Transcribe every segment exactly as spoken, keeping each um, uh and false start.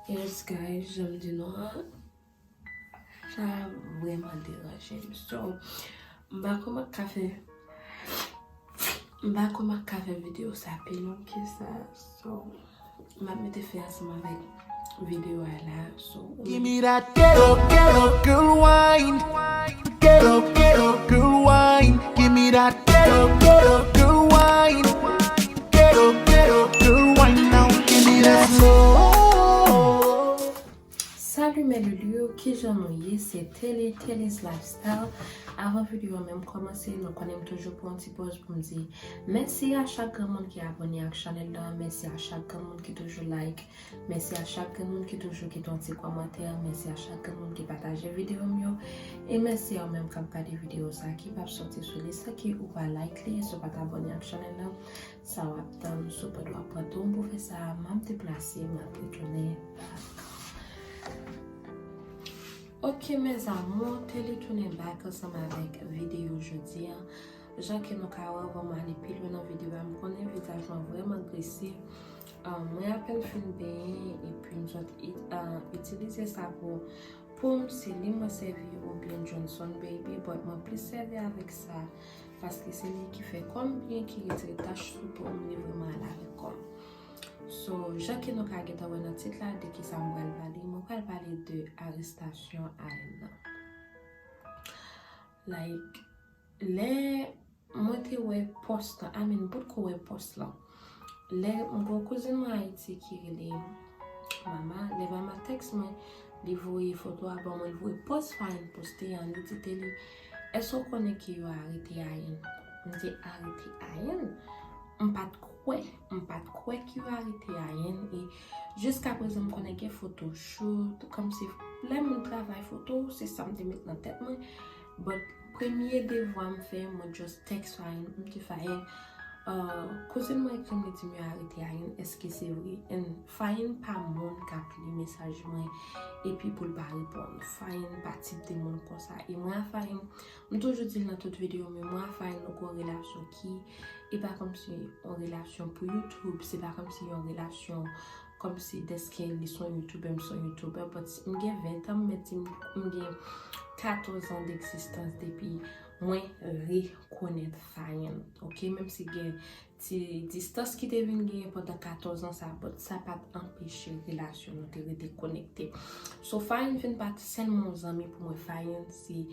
Yes, guys, jan m di nou an, sa vrèman deranje m. So, m pa konn m ka fè, m pa konn m ka fè videyo sa pi long ke sa. So, m ap mete fen ansanm avèk videyo a la. So, ou Give me that ghetto, ghetto girl wine. Ghetto, ghetto girl wine. Give me that ghetto, ghetto girl wine. Ghetto, ghetto girl wine now. Give me that slow. Salut mes loulous, kijan nou ye? Se Telly, Telly's Lifestyle. Avan videyo an menm kòmanse, nou konnen m toujou pran yon ti pòz pou m di mèsi a chak granmoun ki abòne ak chanèl la, mèsi a chak granmoun ki toujou like, mèsi a chak granmoun ki toujou kite yon ti kòmantè, mèsi a chak granmoun ki pataje videyo m yo, e mèsi a ou menm k ap gade videyo sa ki p ap soti sou li san ke ou pa like li, si w pa t abòne ak chanèl la, sa w ap tann, sou pòt w ap pran tan w pou fè sa, m ap deplase, m ap retounen. Ok, mes amours, Telly tounen back ansanm avèk videyo jodi a. Jan ke nou ka wè, anvan m ale pi lwen nan videyo a, m konnen vizaj mwen vrèman grese. Ah, mwen apèn fin benyen, epi m sot it- ah, itilize savon Poum, se li mwen sèvi oubyen Johnson Baby, but mwen plis sèvi avèk sa, paske se li ki fè kò m byen, ki retire tach sou po m, li vrèman al avèk kò m. So, jan ke nou ka gentan wè nan tit la, de kisa m pral pale, mwen pral pale de arestasyon Ayen nan. Like, lè mwen te wè pòs lan, I mean, m potko wè pòs lan. Lè m gen yon kouzin mwen Ayiti ki rele Mama, lè Mama tèks mwen, li voye foto a ban mwen, li voye pòz Fine poste an, li di Telly, èske w konnen ke yo arete Ayen? M di, arete Ayen? M pa t kwè, m pa t kwè ke yo arete Ayen, e jiskaprezan m konnen gen foto shoot, kòmsi lè moun travay foto, se sa m te met nan tèt mwen, but premye devwa m fè, mwen just tèks Fine, m di Fine, uh, kouzin mwen ekri m, li di m yo arete Ayen, èske se vre? And Fine pa moun k ap li mesaj mwen, epi pou l pa reponn. Fine pa tip de moun konsa. E mwen a Fine, m toujou di l nan tout videyo m yo, mwen a Fine, nou gen yon relasyon ki, e pa kòmsi yon relasyon pou YouTube, se pa kòmsi yon relasyon kòmsi dèske li se yon youtubè, m se yon youtubè, but m gen ven tan, m mèt di m, m gen katòz an degzistans depi mwen rekonèt Fine, ok? Menm si gen ti distans ki te vin genyen pandan katòz an sa, but sa pa t anpeche relasyon nou te rete konekte. So, Fine vin pa t sèlman yon zanmi pou mwen, Fine se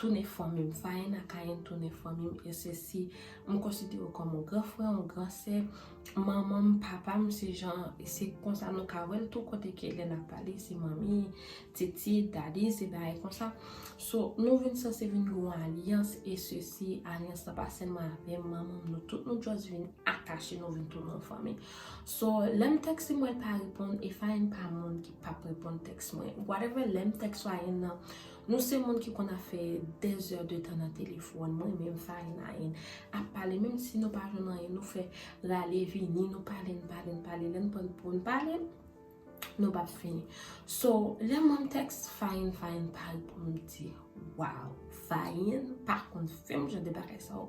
tounen fanmi m, Fine ak Ayen tounen fanmi m, e se si m konsidere w kòm yon gran frè, yon gran sè, manman m, papa m, se jan, se konsa nou ka wè l tou kote ke lè n ap pale, se manmi, titi, dadi, se bagay konsa. So, nou vin sanse vin gen yon alyans, e se si alyans lan pa sèlman avè m, manman m, nou tout nou just vin atache, nou vin tounen yon fanmi. So, lè m tèks li, mwen pa reponn, e Fine pa moun ki p ap reponn tèks mwen. Whatever, lè m tèks Ayen nan, nou se moun ki konn ap fè dèzè de tan nan telefòn, mwen menm Fine Ayen ap pale, menm si nou pa jwenn anyen, nou fè rale vini, nou pale, n pale, n pale, lè n pran pou n pale, nou p ap fini. So, lè mwen m tèks Fine, Fine pa reponn, m di, wow, Fine pa konn fè m jan de bagay sa yo.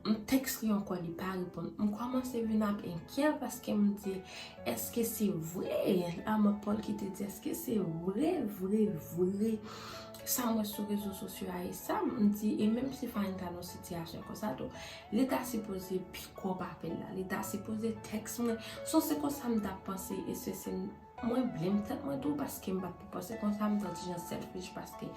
M tèks li ankò, li pa reponn. M kòmanse vin ap enkyè paske m di, èske se vre? Amant Paul ki te di, èske se vre, vre, vre? Sa m wè sou rezo sosyo a, e sa m di, e menm si Fine ta nan sitiyasyon konsa tou, li ta sipoze pick up apèl la, li ta sipoze tèks mwen. So, se konsa m t ap panse, e se, se mwen blame tèt mwen tou, paske m pa t pou panse konsa, m t yon ti jan selfish, paske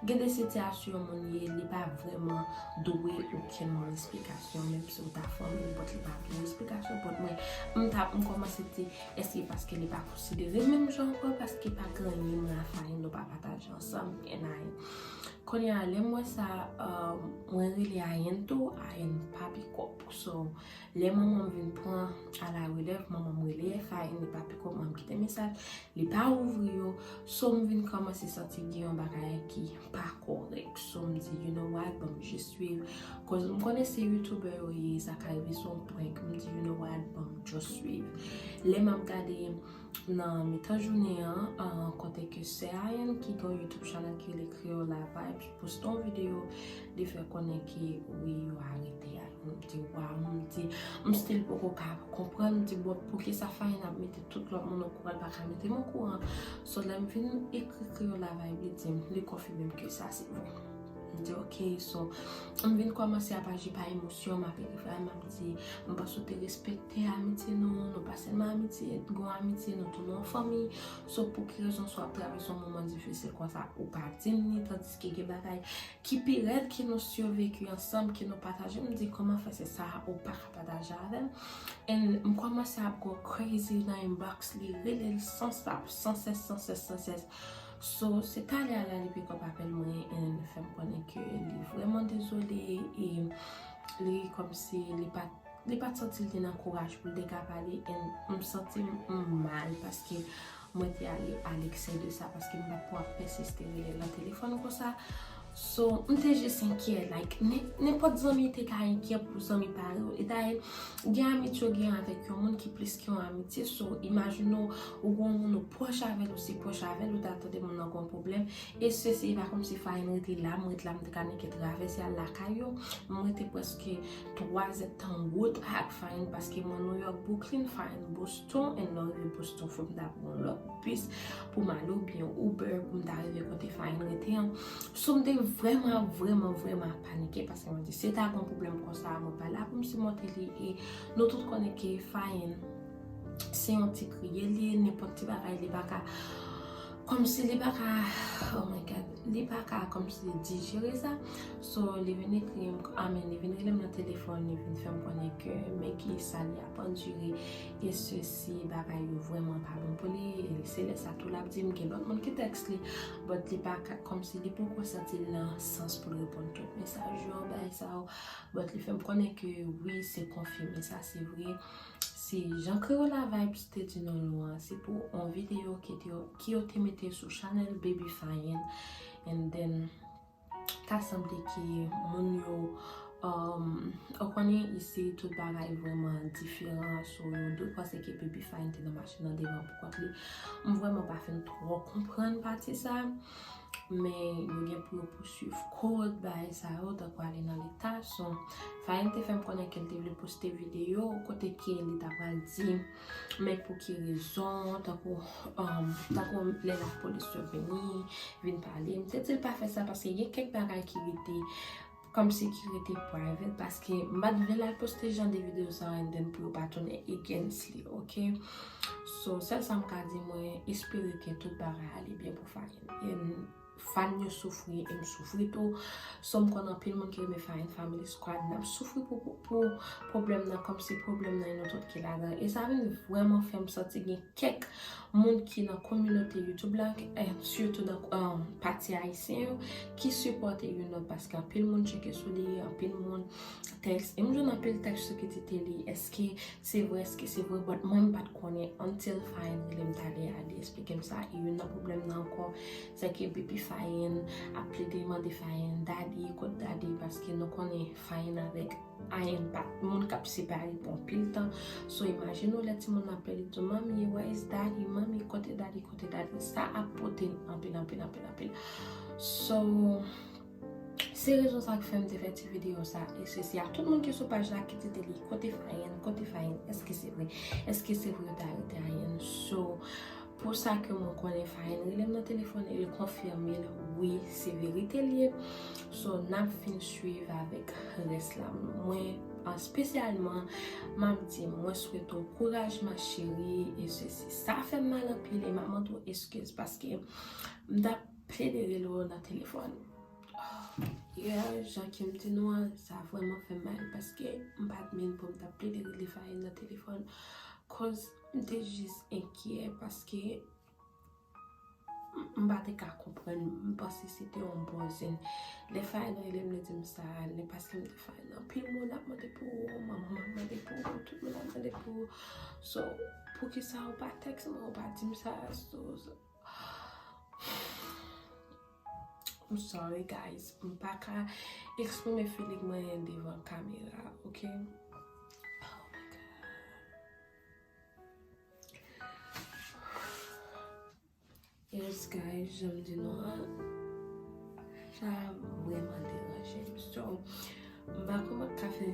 gen de sitiyasyon moun ye, li pa vrèman dwe okenn moun esplikasyon, menm si w ta fanmi l, but li pa dwe esplikasyon, but mwen, m t ap, m kòmanse di, èske paske li pa konsidere m menm jan ankò, paske pa gen anyen mwen a Fine nou pa pataje ansanm, and I. Kounye a, lè m wè sa, um, mwen rele Ayen tou, Ayen pa pick up. So, lè manman m vin pran alarelèv, manman m rele Fine, li pa pick up, manman m kite mesaj, li pa ouvri yo. So, m vin kòmanse santi gen yon bagay ki pa kòrèk. So, m di, you know what, ban m jis swiv. Cause m konnen se youtubè yo ye, sa ka rive se yon prank. M di, you know what, ban m just swiv. Lè m ap gade nan mitan jounen an, an, kote ke sè Ayen ki gen yon YouTube channel ki rele Creola Vibes poste yon videyo, li fè konnen ke wi, yo arete Ayen. M di, "Waw," m di, m still poko ka konprann, m di, "Bon, poukisa Fayèn ap mete tout lòt moun okouran, l pa ka mete m okouran?" So, lè m vin ekri Kreyòl la vibe, li di m, li konfime m ke sa se vre. M di, "Ok." So, m vin kòmanse ap aji pa emosyon, m ap ekri Fayèn, m ap di, "M panse w te respekte amitye nou, nou pa sèlman amitye, gon amitye, nou tounen yon fanmi. So, pou ki rezon sa w ap travèse yon moman difisil konsa, ou pa di m li, tandiske gen bagay ki pi rèd ke nou siviv ansanm, ke nou pataje?" M di, "Kòman fè se sa ou pa ka pataje avè m?" And m kòmanse ap go crazy nan inbox li, rele l san stop, san sès, san sès, san sès. So, se talè a la, li pick up apèl mwen, and fè m konnen ke li vrèman dezole, e li kòmsi li pa t, li pa t santi l te nan kouraj pou l te ka pale, and m santi m mal, paske mwen te ale a leksè de sa, paske m pa t pou ap pèsiste rele l nan telefòn konsa. So, m te jis enkyè, like, nen-, nenpòt zanmi te ka enkyè pou zanmi pa yo. E dayè, gen amitye w gen avèk yon moun ki plis ke yon amitye. So, imajine w, ou gen yon moun ou pwòch avè l, ou si pwòch avè l, ou ta tande moun nan gen yon pwoblèm. E sesi, e pa kòmsi Fayèn rete la, m ret la, m te ka nèke travèse al lakay yo. M rete prèske twa zèdtan wout ak Fayèn, paske mwen New York, Brooklyn, Fayèn Boston, and lè w rive Boston, fò m ta pran yon lòt bis pou m ale oubyen Uber pou m ta rive kote Fayèn rete an. So, m te vrèman, vrèman, vrèman panike, paske mwen di, si ta gen yon pwoblèm konsa, mwen pa la pou m sipòte li, e nou tout konnen ke Fayèn, se yon ti kriye li ye, nenpòt ti bagay, li pa ka, kòmsi li pa ka, oh my God, li pa ka kòmsi dijere sa. So, li vin ekri m, I mean, li vin rele m nan telefòn, li vin fè m konnen ke men ki sa li ap andire, e sesi, bagay yo vrèman pa bon pou li, e se lè sa tou l ap di m gen lòt moun ki tèks li, but li pa ka, kòmsi li poko santi l nan sans pou l reponn tout mesaj yo, bagay sa yo, but li fè m konnen ke wi, se konfime sa, se vre. Se jan Kreyòl la Vibes te di nou an, se pou yon videyo ki te, ki yo te mete sou chanèl Baby Fayèn. And then, ta sanble ke moun yo, um, ou konnen isi tout bagay vrèman diferan, so yo dwe panse ke Baby Fayèn te nan machin nan devan pou kont li. M vrèman pa fin twò konprann pati sa. Men yo gen pou yo pouswiv kòd, bagay sa yo, tankou ale nan leta. So, Fayèn te fè m konnen ke l te vle poste videyo kote ke li ta pral di men pou ki rezon, tankou, um, tankou lè lapolis yo vini, vin pale. M te di l pa fè sa paske gen kèk bagay ki rete kòmsi ki rete private, paske m pa t vle l al poste jan de videyo sa yo and then pou yo pa tounen against li, ok? So, sèl sa m ka di, mwen espere ke tout bagay ale byen pou Fayèn. And fan yo soufri, e m soufri tou. So, m konn anpil moun ki renmen Fayèn Family Squad, n ap soufri pou, pou, pou pwoblèm nan, kòmsi pwoblèm nan e nou tout ki ladan. E sa vin vrèman fè m santi gen kèk moun ki nan kominote YouTube la, eh, sitou nan, um, pati ayisyen yo, ki sipòte youn lòt, paske anpil moun tcheke sou li, anpil moun tèks. E m jwenn anpil tèks sou ki ti te li, èske se vre, èske se vre, but mwen m pa t konnen until Fayèn rele m talè a, li esplike m sa. E youn nan pwoblèm nan ankò, se ke Baby Fayèn ap plede mande Fayèn, "Daddy, kot Daddy?" Paske nou konnen Fayèn avèk Ayen pa moun k ap separe pou anpil tan. So, imajine w lè timoun nan ap plede di w, "Mami, where is Daddy? Mami, kote Daddy? Kote Daddy?" Sa ap pote l anpil, anpil, anpil, anpil. So, se rezon sa k fè m te fè ti videyo sa. E se si a tout moun ki sou paj la ki te te li, "Kote Fayèn? Kote Fayèn? Èske se vre? Èske se vre yo ta rete Ayen?" So, pou sa ke mwen konnen Fayèn rele m nan telefòn e l konfime l, wi, se verite l ye. So, n ap fin swiv avèk rès la. Mwen, espesyalman, m ap di, mwen swete w kouraj, ma chérie, e sesi. Sa fè m mal anpil e m ap mande w eskiz paske m t ap plede rele w nan telefòn. Yeah, jan ke m di nou an, sa vrèman fè m mal paske m pa t menm pou m t ap plede rele Fayèn nan telefòn. Koz m te jis enkyè paske m, m pa te ka konprann, m panse se te yon bòz. And lè Fayèn rele m, li di m sa, li paske m te Fayèn. Anpil moun ap mande pou ou, manman m ap mande pou ou, tout moun ap mande pou ou. So, poukisa ou pa tèks mwen, ou pa di m sa? So, so, I'm sorry, guys. M pa ka eksprime feeling mwen devan kamera, ok? Oh my God. Yes, guys, jan m di nou an, sa vrèman deranje m. So, m pa konprann ka fè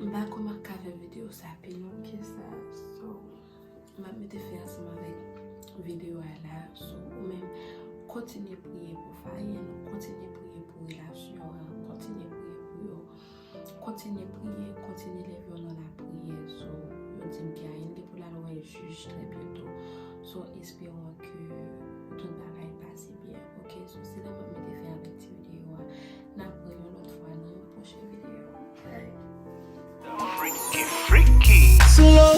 M pa kwè m ap ka fè videyo sa pi long ke sa. So, m ap mete fen ansanm avèk videyo a la. So, ou menm, kontinye priye pou Fayen, kontinye priye pou relasyon an, kontinye priye pou yo. Kontinye priye, kontinye leve yo nan lapriyè. So, yo di m ke Ayen gen pou l al wè jij trè byento. So, esperons ke tout bagay pase byen. Ok, so se la m ap mete fen avèk ti videyo a. N ap wè yon lòt fwa nan yon pwochen videyo. Bye. Freaky, freaky. Slow